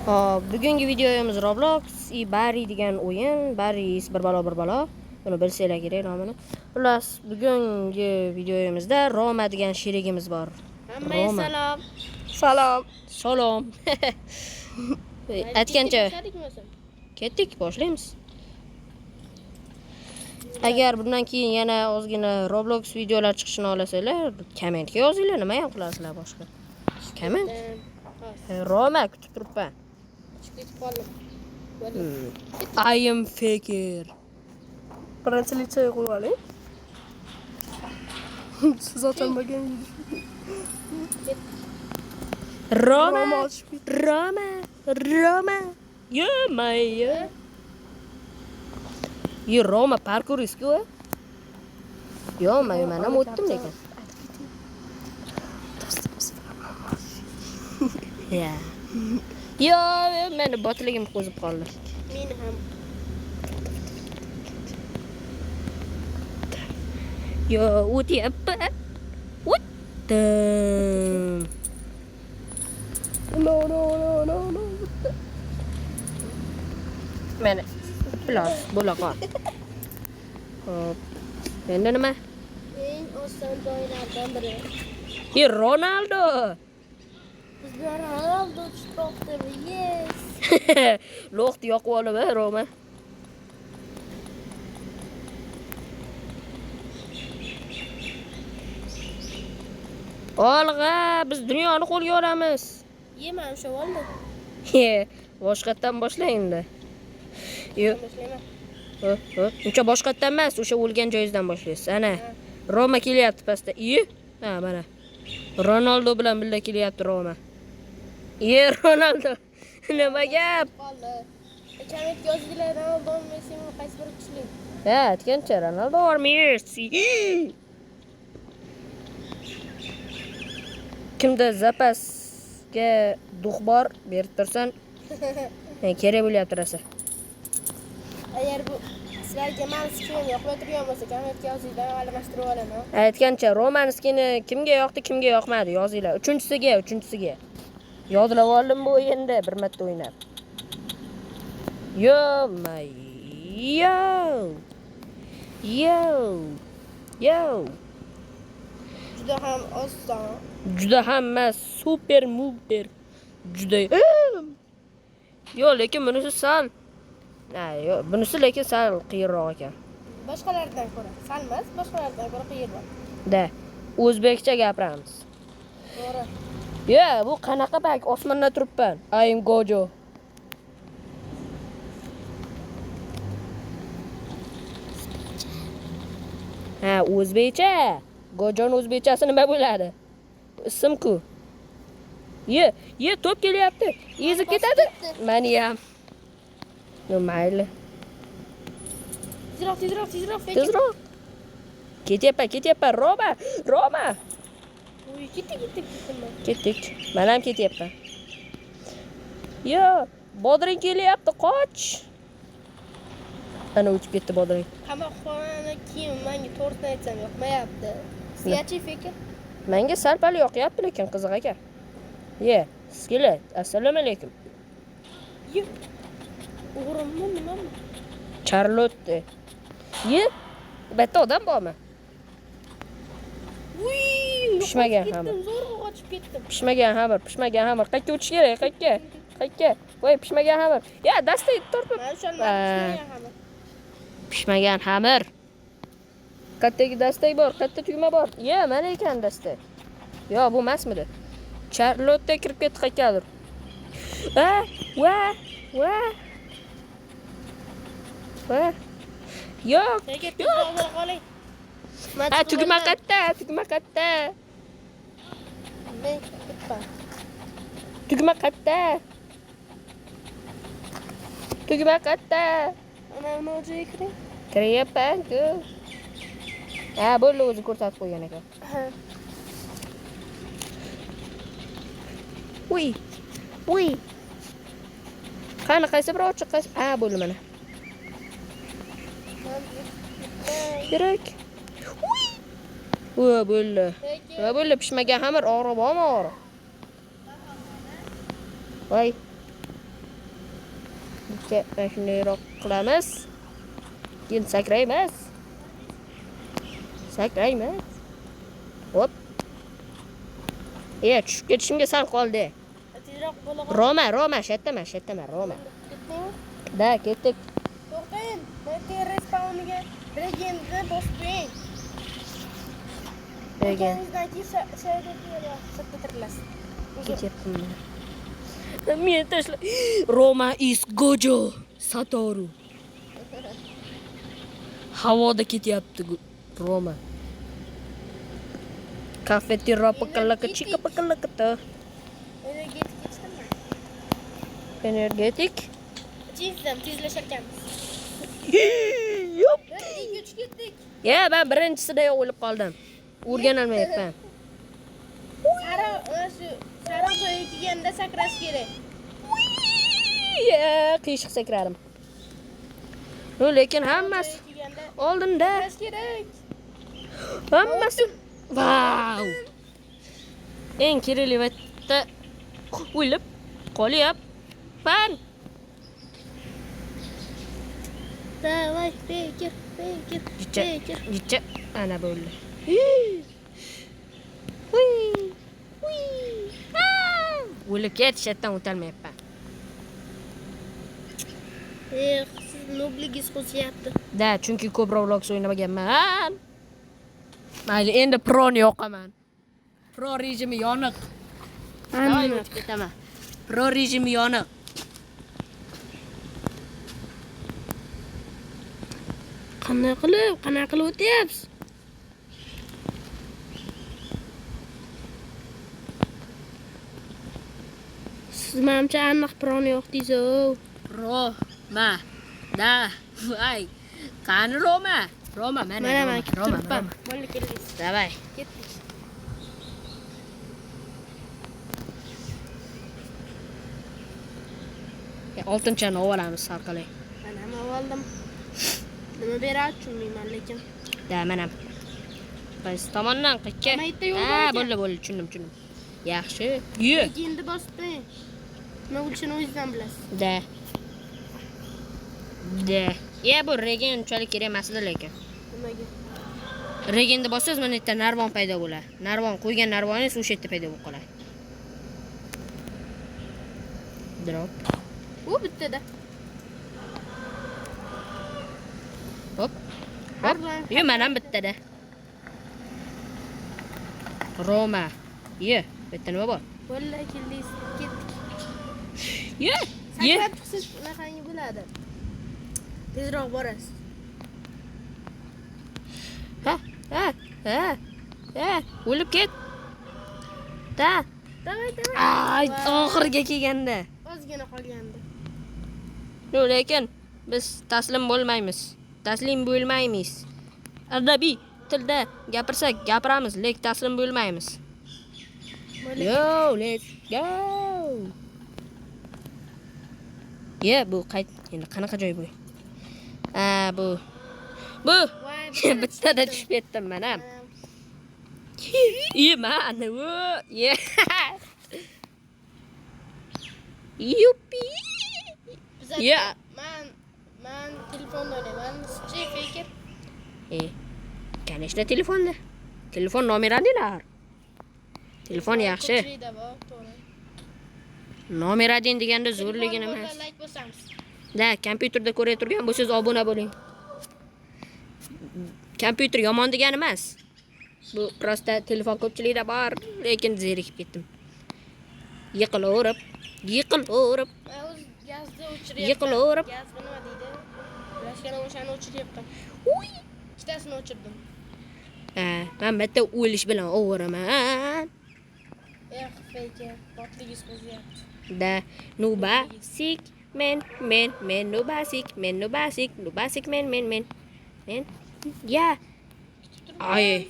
Hop, bugungi videomiz Roblox и Barry degan o'yin. Barry is bir balo bir balo. Buni bilsanglar kerak nomini. Xullas, bugungi videomizda Roma degan sherigimiz bor. Hammaga Roma. salom. Salom. Salom. Aytgancha Boshladikmi o'zi? ketdik, boshlaymiz. Agar bundan keyin yana ozgina Roblox videolar chiqishini olasanglar, kommentga yozinglar, nima ham qilasizlar boshqa. Komment. Hozir Roma kutib turibman. chiqib ketib qoldim. Bo'ldi. I am faker. Birinchi litsey qo'yib oling. Siz ocholmagan Roma. Roma ochib ketdi. Roma. Roma. Yo-mayo. Yo, Roma parkurist-ku. Yo-mayo, men ham o'tdim lekin. Ya. Yo, meni botligim qo'zib qoldi. Men ham Yo, o'tyapman. O'tdim. No, no, no, no, no. Meni bilos bo'la qol. Hop. Endi nima? eng oson joylardan biri. Ye, Ronaldo. Bizlar Ronaldo chiqmoqda. Yes. Lo'qni yoqib olib, a, Roma. Olg'a, biz dunyoni qo'lga olamiz. Ye, men o'sha oldim. Ye, boshqatdan boshla endi. Yo'q, Boshlayman. uncha boshqatdan emas, o'sha o'lgan joyingizdan boshlaysiz. Ana, Roma kelyapti pastda. Iye, ha, mana. Ronaldo bilan birga kelyapti Roma. Iye, Ronaldo. Nima gap? Qoldi. Kommentga yozinglar, Ronaldo Messimi qaysi biri kuchli? Ha, aytgancha Ronaldo or Messi. Kimda zapasga duh bor, berib tursin. Kerak bo'lyapti rosa. Agar bu sizlarga mani skinim yoqmay turgan bo'lsa, kommentga yozinglar, almashtirib olaman. Aytgancha Roman skini kimga yoqdi, kimga yoqmadi yozinglar. Uchinchisiga, uchinchisiga. Yodlab oldim bu o'yinda bir marta o'ynab. Yo, my yo. Yo. Yo. Juda ham oson. Juda ham emas, super muper. Juda. Yo'q, lekin bunisi sal. Ha, yo'q, bunisi lekin sal qiyinroq ekan. Boshqalardan ko'ra, sal emas, boshqalardan ko'ra qiyinroq. Da, o'zbekcha gapiramiz. To'g'ri. Ya, bu qanaqa bak? Osmonda turibman. I am Gojo. Ha, o'zbekcha. Gojoni o'zbekchasi nima bo'ladi? Ism-ku. Ye, ye, to'p kelyapti. Ezib ketadi. Mani ham. No, mayli. Tezroq, tezroq, tezroq. Tezroq. Ketyapman, ketyapman. Roma, Roma. Uy, ketdik, ketdik, ketdim men. Ketdik. Men ham ketyapman. Yo, bodring kelyapti, qoch. Ana o'tib ketdi bodring. Qamoqxonani kiyimi menga to'g'risini aytsam yoqmayapti. Sizgachi fikr? Menga sal-pal yoqyapti, lekin qiziq ekan. Ye, skelet. Assalomu alaykum. Yo'q. O'g'rimmi, nimami? Charlotte. Ye, bu yerda odam bormi? Uy, Pishmagan qochib hamma. ketdim, zo'rg'a qochib ketdim. Pishmagan xamir, pishmagan xamir. Qayerga o'tish kerak? Qayerga? Qayerga? Voy, pishmagan xamir. Ya, dasta tortib. Men o'shandan Va. pishmagan hamma. Pishmagan xamir. Qayerdagi dastak bor? Qayerda tugma bor? Ye, mana ekan dastak. Yo, bu emasmidi? Charlotte kirib ketdi qayergadir. A, va, va. Va. Yo'q. Nega tezroq bo'la qoling. Men Ha, chiqib tugma olaman. qayerda? Tugma qayerda? Men ketdim. Tugma qayerda? Tugma qayerda? Ana uni joyiga kiring. Kiryapman-ku. Ha, bo'ldi, o'zi ko'rsatib qo'ygan ekan. Ha. Uy. Uy. Qani qaysi biri ochiq, qaysi? Ha, bo'ldi mana. Men ketdim. Kerak. Uy. Va bo'ldi. Lekin Va bo'ldi, pishmagan xamir og'riq bormi og'riq? Voy. Mana shundayroq qilamiz. Keyin sakraymiz. Sakraymiz. Hop. Tushib ketishimga sal qoldi. Tezroq bo'la qol. Roma, Roma, shu yerdaman, Roma. Ketdingmi? Da, ketdik. To'xtang. Men respawniga regenni bosib qo'ying. Regen. O'tganingizdan keyin sharda tirilasiz. Ketyapman. Meni tashla. Roma is Gojo Satoru. Havoda ketyapti Roma. Kafe tiro pakalaka chika pakalaka ta. Energetik ichdimmi? Energetik. Chizdim, tezlashar ekanmiz. Yop. 1 2 3 ketdik. Ya, men birinchisida o'lib qoldim. O'rganolmayapman. Sariq, mana shu sariq joyga kelganda sakrash kerak. Ya, qiyshiq sakradim. No, lekin hammasi Joyga kelganda oldinda. sakrash kerak. Hammasi. Vau. Eng kerakli vaqtda o'lib qolyapman. Давай, Bekir, Bekir, Jicha, Bekir. jicha. Ana bo'ldi. Uy, uy. O'lib ketish yerdan o'tolmayapman. Eh, siz nobligingiz qo'ziyapti. Da, chunki ko'p Roblox o'ynamaganman. Mayli, endi proni yoqaman. Pro rejimi yoniq. Давай o'tib ketaman. Pro rejimi yoniq. Qanday qilib, qanday qilib o'tyapsiz? Siz menimcha aniq proni yoqdingiz-ku. Roma. Da, voy. Qani Roma? Roma, mana Mana Roma, men kutib Roma, turibman. Roma. Bo'ldi, keldingiz. Давай. Ketdik. Oltinchani olamiz har qalay. Men ham oldim. Nima beradi tushunmayman lekin. Da, men ham. Qaysi tomondan qayerga? Mana yerda yo'l bor Ha, ekan. bo'ldi, bo'ldi, tushundim, tushundim. Yaxshi. Ye. Endi bosib qo'ying. Nima bo'lishini o'zingizdan bilasiz. Da. Da. Ya, bu regen unchalik kerak emas edi lekin. Nimaga? Regenni bossangiz mana yerda narvon paydo bo'ladi. Narvon qo'ygan narvoningiz o'sha yerda paydo bo'lib qoladi. Drop. U bittada. Hop. Har Hop. doim Yo, men ham bittada. Roma. Ye, bu yerda nima bor? Bo'ldi, keldingiz. Ketdik. Ye. Ye. Sakrab chiqsangiz unaqangi bo'ladi. Tezroq borasiz. Ha, ha, ha. Ha, o'lib ket. Da. Давай, давай. Ay, oxiriga kelganda. Ozgina qolgandi. No, lekin biz taslim bo'lmaymiz. Taslim bo'lmaymiz. Adabiy tilda gapirsak gapiramiz, lekin taslim bo'lmaymiz. Bo'ldi. Yo, let's go. Ye, bu qayt endi qanaqa joy bu? Ha, bu. Bu Voy, bittada tushib ketdim men ham. Ye, mana u. Ye. Yupi. Bizlar Ya. Man telefonda o'ynayman. Sizchi Bekir? E, конечно, telefonda. Telefon nomer 1. Telefon yaxshi. Ko'pchilikda bor, to'g'ri. Nomer 1 deganda zo'rligini Telefon emas. bo'lsa like bosamiz. Da, kompyuterda ko'ra turgan bo'lsangiz obuna bo'ling. Kompyuter yomon degani emas. Bu просто telefon ko'pchilikda bor, lekin zerikib ketdim. Yiqilaverib, yiqilaverib, Men o'z gazni o'chiryapman. Yiqilaverib. Gaz nima deydi? Rashkana o'shani o'chiryapman. Uy. Ikkitasini o'chirdim. Ha, men bitta o'lish bilan ovuraman. Eh, Bekir, botligingiz qo'ziyapti. Da, nubasik, men, men, men, nubasik, men, nubasik, nubasik, men, men, men. Men, ya. Ay.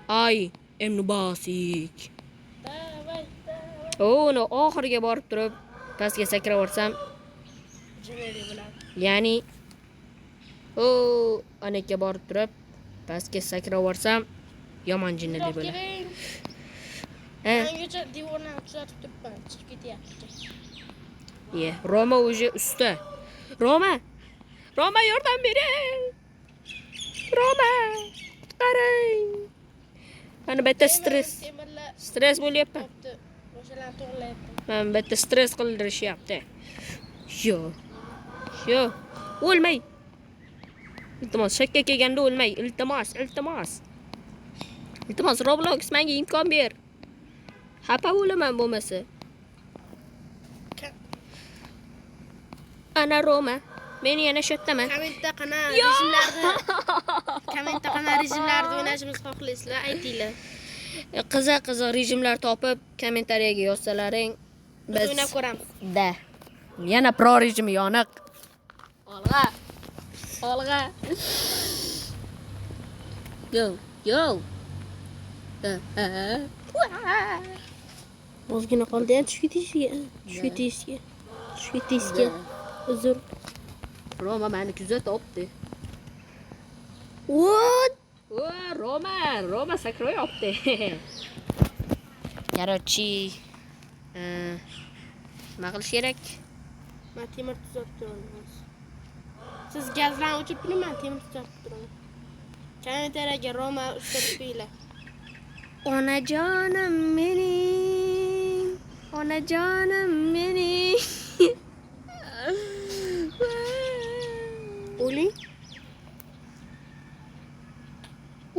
Ay, em nubasik. Давай, давай. O, uni oxiriga borib turib, pastga sakrab yuborsam, Jinali bo'ladi. ya'ni o anakka borib turib, pastga sakrab yuborsam, yomon jinnili Tezroq bo'ladi. keling. Ha, Mengacha devorni tuzatib turibman, chiqib ketyapti. ye, Roma уже usta. Roma. Roma, yordam bering. Roma, qutqaring. Mana bu yerda stress. Temirlar Stress bo'lyapman. topdi. O'shalarni to'g'rilayapti. Mana bu yerda stress qildirishyapti. Yo. Yo. O'lmay. Iltimos, shakka kelganda o'lmay. Iltimos, iltimos. Iltimos, Roblox menga imkon ber. Xafa bo'laman bo'lmasa. Ana Roma. Men yana shu yerdaman. Kommentda qana rejimlarni Kommentda qana rejimlarni o'ynashimizni xohlaysizlar, aytinglar. Qiziq qiziq rejimlar topib kommentariyaga yozsalaring Biz biz o'ynab ko'ramiz. Da. Yana pro rejimi yoniq. Olg'a. Olg'a. Go, go. Ha, ha. Ozgina qoldi ya tushib ketishga, tushib ketishga, tushib ketishga. Uzr. Roma meni kuzatyapti. What? O, Roma, Roma sakrayapti. Короче, nima qilish kerak? Men temir tuzatib turaman hozir. Siz gazlarni o'chirib turing, men temir tuzatib turaman. Kommentariyaga Roma ustirib qo'yinglar. Onajonim mening, onajonim mening. O'ling.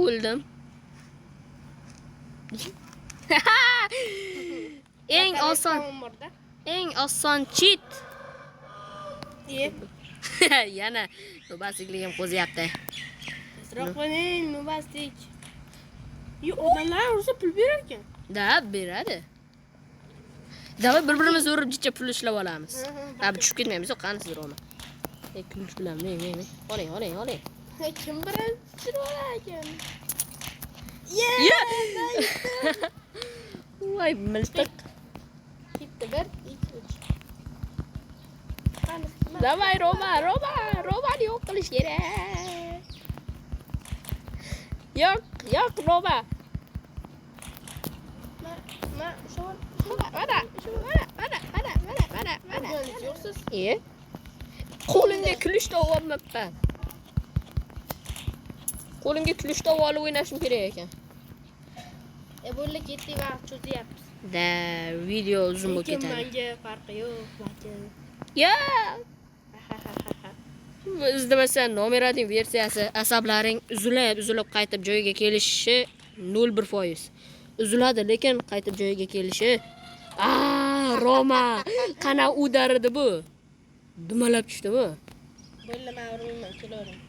O'ldim. Eng oson, Borda. eng oson cheat. Ye. Yana navbatchiligim qo'ziyapti. Tezroq bo'ling, navbatlik. Yo, odamlar ursa pul berar ekan. Da, beradi. Давай bir-birimizni urib jicha pul ishlab olamiz. Ha, tushib ketmaymiz, qani siz Roma. Ey, kulish bilan, ne, ne, ne. Oling, oling, oling. Kim birinchi tushirib olar ekan? Ye! Voy, miltiq. Ketdi 1, 2, 3. Qani? Давай, Roma, Roma, Romani yo'q qilish kerak. Yo'q, yo'q, Roma. Ma, ma, shu Mana, mana, mana, mana, mana, mana, mana. Urganingiz yo'qsiz. E? Qo'limga kulish olmayapman. Qo'limga kulish olib o'ynashim kerak ekan. E, bo'ldi, ketdik, vaqt cho'zyapmiz. Da, video uzun bo'lib Lekin ketadi. menga farqi yo'q, lekin. Ya! Izlamasa номер 1 versiyasi asablaring uzilib, uzilib qaytib joyiga kelishi 0,1%. Uziladi, lekin qaytib joyiga kelishi. A, Roma! Qana удар edi bu? Dumalab tushdimi? Bo'ldi, men urmayman, kelavering.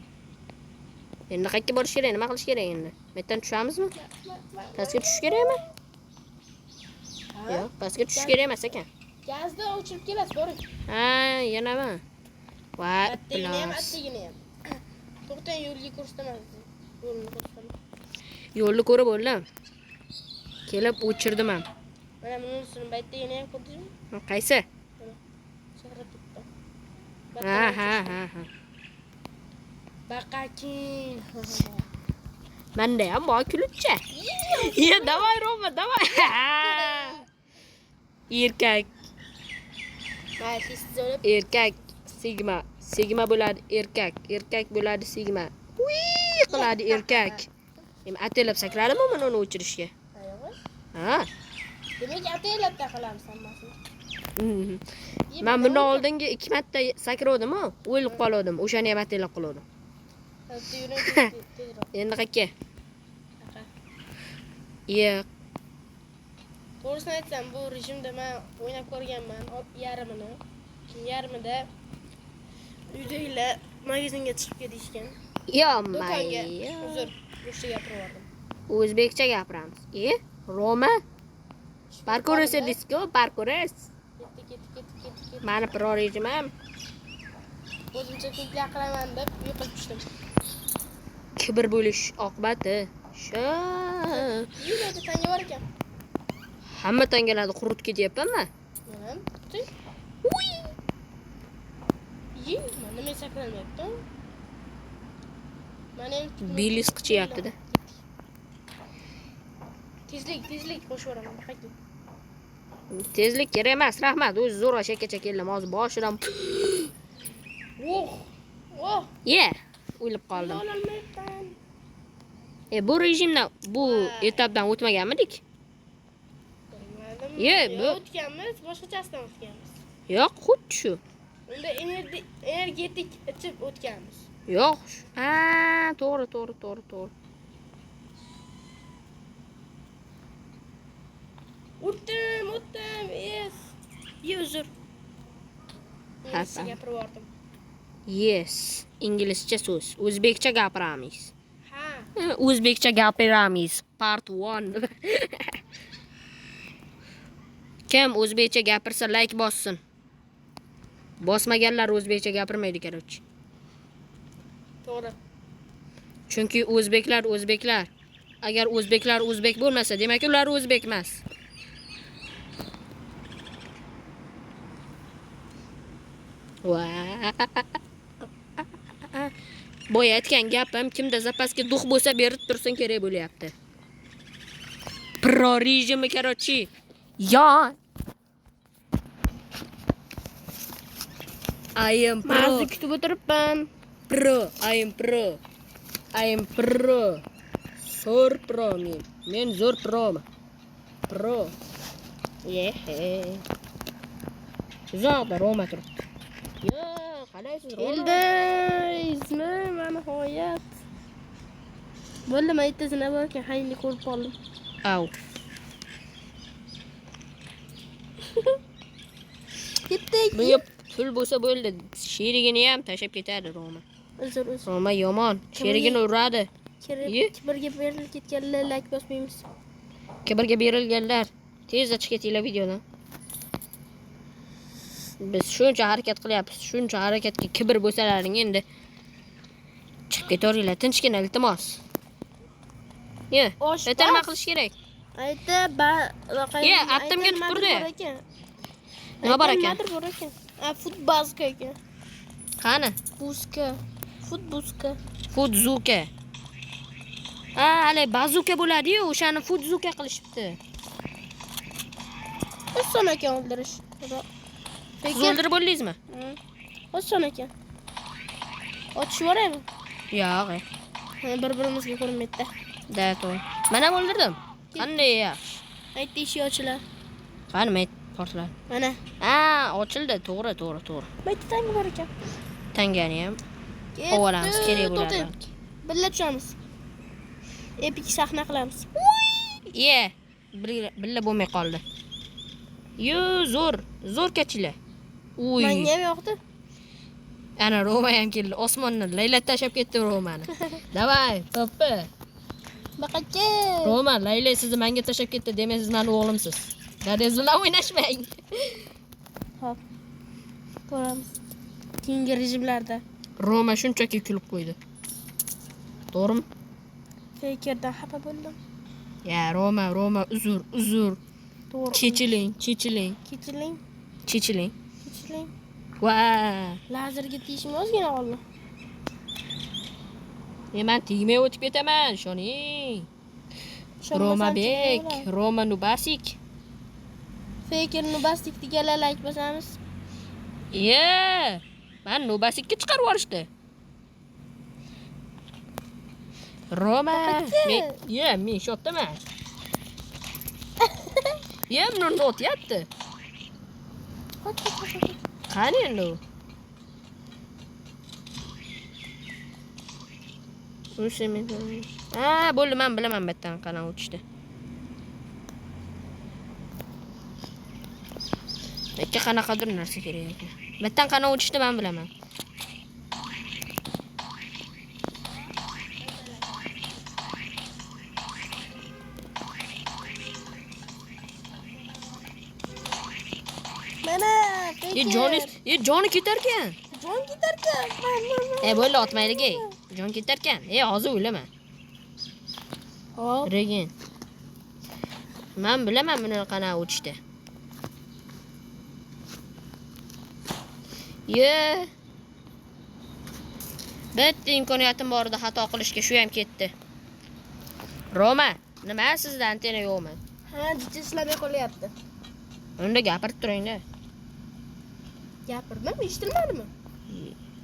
Endi qayerga borish kerak? Nima qilish kerak endi? Bu yerdan tushamizmi? Pastga tushish kerakmi? Yo'q, pastga tushish kerak emas ekan. Gazni o'chirib kelasiz, boring. Ha, yanami? Va, Attigini ham, iflos. attigini ham. To'xtang, yo'lga ko'rsataman sizni. Yo'lni ko'rsataman. Yo'lni ko'rib bo'ldim. Kelib o'chirdim ham. Mana bunisini baytagini ham ko'rdingizmi? Qaysi? Sakrab turibdi. Ha. Baqakin. Menda ham bor kulibcha. Ye, давай, Roma, давай. Erkak, Mayli, tez olib. Erkak, sigma, sigma bo'ladi erkak, erkak bo'ladi sigma. Uy qiladi erkak. Endi ataylab sakradimi men uni o'chirishga? Yo'q. Ha. Demak, ataylabdan qilamiz hammasini. Men bundan oldingi ikki marta sakravdim-ku, o'lib qoldim. O'shani ham ataylab qildim. Yuring tezroq. Endi qayerga? Qaqa. Ye, To'g'risini aytsam, bu rejimda men o'ynab ko'rganman, yarmini. Keyin yarmida uydagilar magazinga chiqib ketishgan. Yo, Do'konga. may. Uzr, ruscha gapirib yubordim. O'zbekcha gapiramiz. E, Roma? Parkour disco, parkour. Ketdi, ketdi, ketdi, ketdi, ketdi. Mani pro rejimim O'zimcha tinchlik qilaman deb yiqilib tushdim. Kibr bo'lish oqibati. Shu. Yo'lda tanga bor ekan. Hamma tangalarni quritib ketyapmanmi? Mana, tuting. Uy! Yi, mana nima sakralmayapti? Mana ham Belis qichiyapti-da. Tezlik, tezlik qo'shib yuboraman, faqat. Tezlik kerak emas, rahmat. O'zi zo'r shakkacha keldim. Hozir boshidan Oh. Oh. Ye, o'lib qoldim. Ololmayapman. Bu rejimdan, bu etapdan o'tmaganmidik? Bilmadim. Ye, bu o'tganmiz, boshqachasidan o'tganmiz. Yo'q, xuddi shu. Unda energetik ichib o'tganmiz. Yo'q. Ha, to'g'ri, to'g'ri, to'g'ri, to'g'ri. O'tdim, o'tdim. Yes. Ye, uzr. Xafa. Gapirib yubordim. Yes, inglizcha so'z. O'zbekcha gapiramiz. Ha. O'zbekcha gapiramiz. Part 1. Kim o'zbekcha gapirsa like bossin. Bosmaganlar o'zbekcha gapirmaydi, короче. To'g'ri. Chunki o'zbeklar o'zbeklar. Agar o'zbeklar o'zbek bo'lmasa, demak ular o'zbek emas. Va. Boya aytgan gapim kimda zapaska дух bo'lsa berib tursin kerak bo'lyapti. Pro rejimi, короче. Yo. I am pro. Mazni kutib o'tiribman. Pro. I am pro. I am pro. Zo'r pro men. Men zo'r proman. Pro. Yehe. Uzoqda Roma turibdi. Yo, qalaysiz Roma? Keldingizmi? Mana nihoyat. Bo'ldi, men bittasini bor ekan, hayli ko'rib qoldim. Au. Ketdik. Bunga pul bo'lsa bo'ldi. Sherigini ham tashlab ketadi Roma. Uzr, uzr. Roma yomon. Sherigini uradi. Ye. Kibrga berilib ketganlar like bosmaymiz. Kibrga berilganlar tezda chiqib ketinglar videodan. Biz shuncha harakat qilyapmiz, shuncha harakatga kibr bo'lsalaring endi chiqib ketaveringlar, tinchgina iltimos. Ye, Oshpaz. erta nima qilish kerak? Ayta ba Ye, attimga tupurdi. Nima bor ekan? Nimadir bor ekan. A, futbazka ekan. Qani? Buzka. Futbuzka. Fudzuka. Ha, hali bazuka bo'ladi-yu, o'shani fudzuka qilishibdi. Oson ekan o'ldirish. Siz o'ldirib bo'ldingizmi? Oson ekan. Otishib yuboraymi? Yo'q. Ha, bir-birimizga ko'rinmaydi. Da, to'g'ri. Men ham o'ldirdim. Qanday yaxshi. Aytdi eshik ochilar. Qani, men portladi. Mana. Ha, ochildi. To'g'ri, to'g'ri, to'g'ri. Bitta tanga bor ekan. Tangani ham olamiz, kerak bo'ladi. To'xtang. Birga tushamiz. Epik sahna qilamiz. Ye, birga bo'lmay qoldi. Yo, zo'r, zo'r kachila. Uy. Menga ham yoqdi. Ana Roma ham keldi. Osmondan laylak tashlab ketdi Romani. Davay, to'ppi. Baqacha. Roma, laylak sizni menga tashlab ketdi, demak siz meni o'g'limsiz. Dadangiz bilan o'ynashmang. Hop. Ko'ramiz. Keyingi rejimlarda. Roma shunchaki kulib qo'ydi. To'g'rimi? Fakerdan xafa bo'ldim. Ya, Roma, Roma, uzr, uzr. To'g'ri. Chechiling, chechiling, Kechiring, chechiling. kechiring. Va, Lazerga tegishim ozgina qoldi. Men tegmay o'tib ketaman, ishoning. Ishonmasam Romabek, chekinaman. Roma Nubasik. Fakerni basdik deganlar like bosamiz. Ye, man Nubasikka chiqarib yuborishdi. Roma, men, ye, men shotda emas. Ye, buni otyapti. Qoch, qoch, qoch, qoch. Qani endi u? O'sha men. Ha, bo'ldi, men bilaman bu yerdan qanaqa o'tishni. Ikki qanaqadir narsa kerak ekan. Bu yerdan qanaqa o'tishni men bilaman. Mana, E joni, e joni ketarkan. Jon ketarkan. E bo'ldi, otmaylik ey. Jon ketarkan. E hozir o'laman. Hop. Regen. Men bilaman buni qanaqa o'tishni. Ye. Bitta imkoniyatim bor edi xato qilishga, shu ham ketdi. Roma, nima sizda antena yo'qmi? Ha, jicha ishlamay qolyapti. Unda gapirib turing-da. Gapirdim, eshitilmadimi?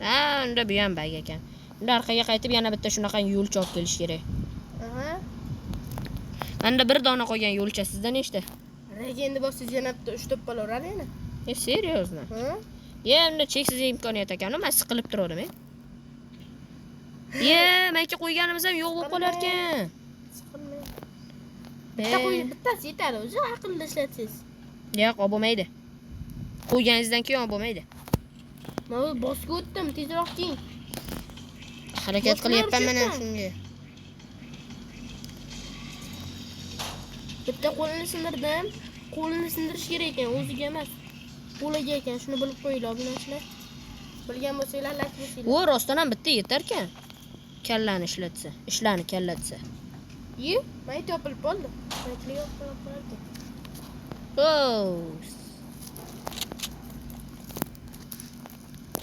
Ha, unda bu ham bag ekan. Unda orqaga qaytib yana bitta shunaqa yo'lcha olib kelish kerak. Aha. Menda bir dona qolgan yo'lcha, sizda nechta? Regenni bossangiz yana bitta 3 to'p bo'laveradi yana. E, серьезно? Ha? Ye, unda cheksiz imkoniyat ekan. Men siqilib turardim, e. Ye, mayka qo'yganimiz ham yo'q bo'lib qolar ekan. Siqilmang. Bitta qo'y, bittasi yetadi o'zi, aqlli ishlatsangiz. Yo'q, olib bo'lmaydi. Qo'yganingizdan keyin olib bo'lmaydi. Men bu bosga o'tdim, tezroq keling. Harakat Bosma qilyapman men ham urishibman. shunga. Bitta qo'lini sindirdim. Qo'lini sindirish kerak ekan, o'ziga emas. Qo'liga ekan, shuni bilib qo'yinglar, obunachilar. Bilgan bo'lsanglar, like bosinglar. U rostdan ham bitta yetarkan. Kallani ishlatsa, ishlarni kallatsa. Ye, mayt yopilib qoldi. Maytli yopilib qoldi. Oh.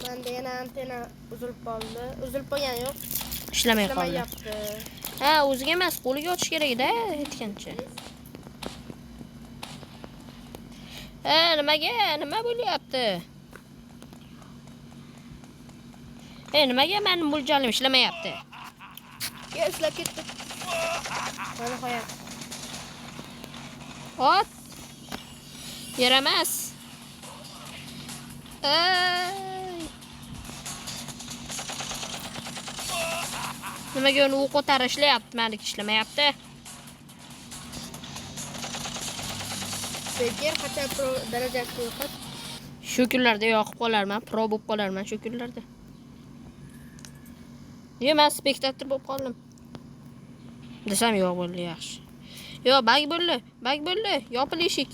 Menda yana antena uzilib qoldi. Uzilib qolgani yo'q. Ishlamay qoldi. Ishlamayapti. Ha, o'ziga emas, qo'liga otish kerak edi, aytgancha. Ha, nimaga? Nima bo'lyapti? E, nimaga meni mo'ljalim ishlamayapti? Ya, ishlab ketdi. Mana nihoyat. Ot. Yaramas. Ay. Nimaga uni o'q o'tar ishlayapti, meniki ishlamayapti? Speaker qachon pro darajasiga yo'qot? Shu kunlarda yoqib qolarman, pro bo'lib qolarman shu kunlarda. Yo, men spektator bo'lib qoldim. Desam yo'q bo'ldi, yaxshi. Yo'q, bag bo'ldi, bag bo'ldi. Yopil eshik.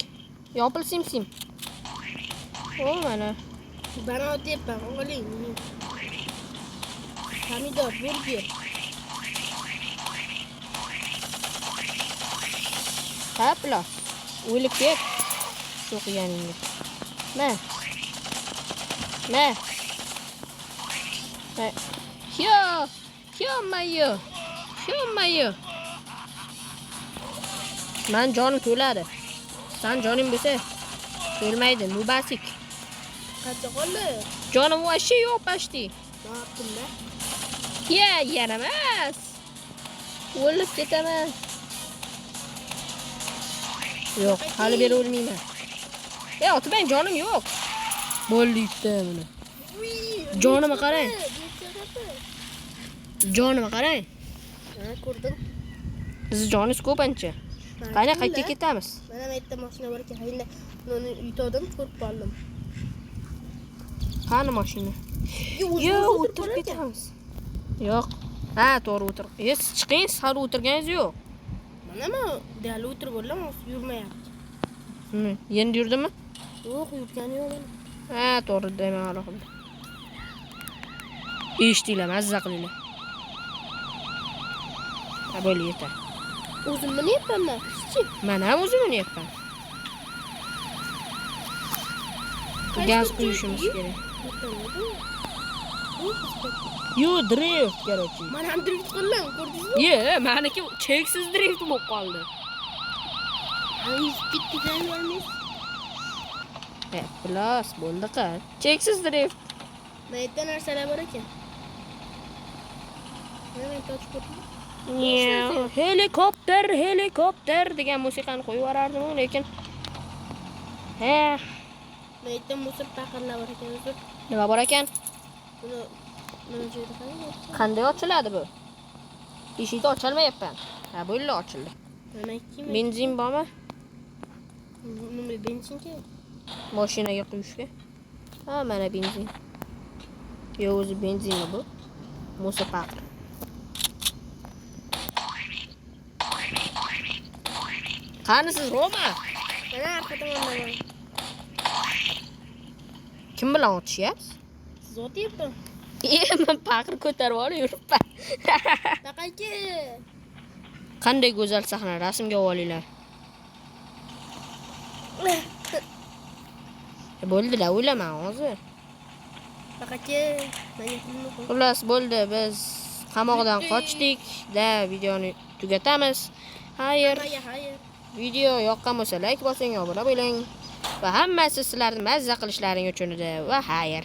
Yopil sim-sim. O, mana. Bana otyapman, oling. Pomidor, burger. Hopla. O'lib ket. Shu qilganingga. Ma. Ma. Ma. Yo, yo-mayo. Yo-mayo. Man jonim to'ladi. San joning bo'lsa to'lmaydi, nubasik. Qancha qoldi? Jonim вообще yo'q почти. Nima? Ya, yaramas. O'lib ketaman. Yo'q, hali beri o'lmayman. E, otmang, jonim yo'q. Bo'ldi, yutdi buni. Jonimga qarang. Jonimga qarang. Ha, ko'rdim. Siz joningiz ko'p ancha. Qani qayerga ketamiz? Mana bu yerda mashina bor ekan. Endi uni yutdim, ko'rib qoldim. Qani mashina? Yo'q, o'tirib ketamiz. Yo'q. Ha, to'g'ri o'tir. E, siz chiqing, siz hali o'tirganingiz yo'q. Mana men deyarli o'tirib bo'ldim, hozir yurmayapti. Endi yurdimi? Yo'q, yurgani yo'q mana. Ha, to'g'ri demak alohida. Eshitdinglar, mazza qilinglar. Ha, bo'ldi, yetar. O'zim minyapman men. Sizchi? Men ham o'zim minyapman. Gaz quyishimiz kerak. Yo, drift, короче. Mana ham drift qildim, ko'rdingizmi? Ye, meniki cheksiz drift bo'lib qoldi. Yuzib ketdi, olmaysiz. E, bilas, bo'ldi qa. Cheksiz drift. Mana yerda narsalar bor ekan. Mana men ochib ko'rdim. Helikopter, helikopter degan musiqani qo'yib yuborardim, lekin he, Mana yerda musor paqirlar bor ekan, uzr. Nima bor ekan? Buni mana joyda qarang. Qanday ochiladi bu? Eshikni ocholmayapman. Ha, bo'ldi, ochildi. Mana kim? Benzin bormi? Nima benzin kerak? Mashinaga quyishga. Ha, mana benzin. Yo'q, o'zi benzinmi bu? Musa paqir. Qani siz Roma? Mana arqa tomondaman. Kim bilan otishyapsiz? Siz otyapman. E, men paqir ko'tarib olib yuribman. Taqayki. Qanday go'zal sahna, rasmga olinglar. Bo'ldi-da, o'ylaman hozir. Taqayki, menga pulni qo'y. Xullas, bo'ldi, biz qamoqdan qochdik. Da videoni tugatamiz. Xayr. Xayr, xayr. Video yoqqan bo'lsa like bosing, obuna bo'ling. Va hammasi sizlarni mazza qilishlaring uchun edi. Va xayr.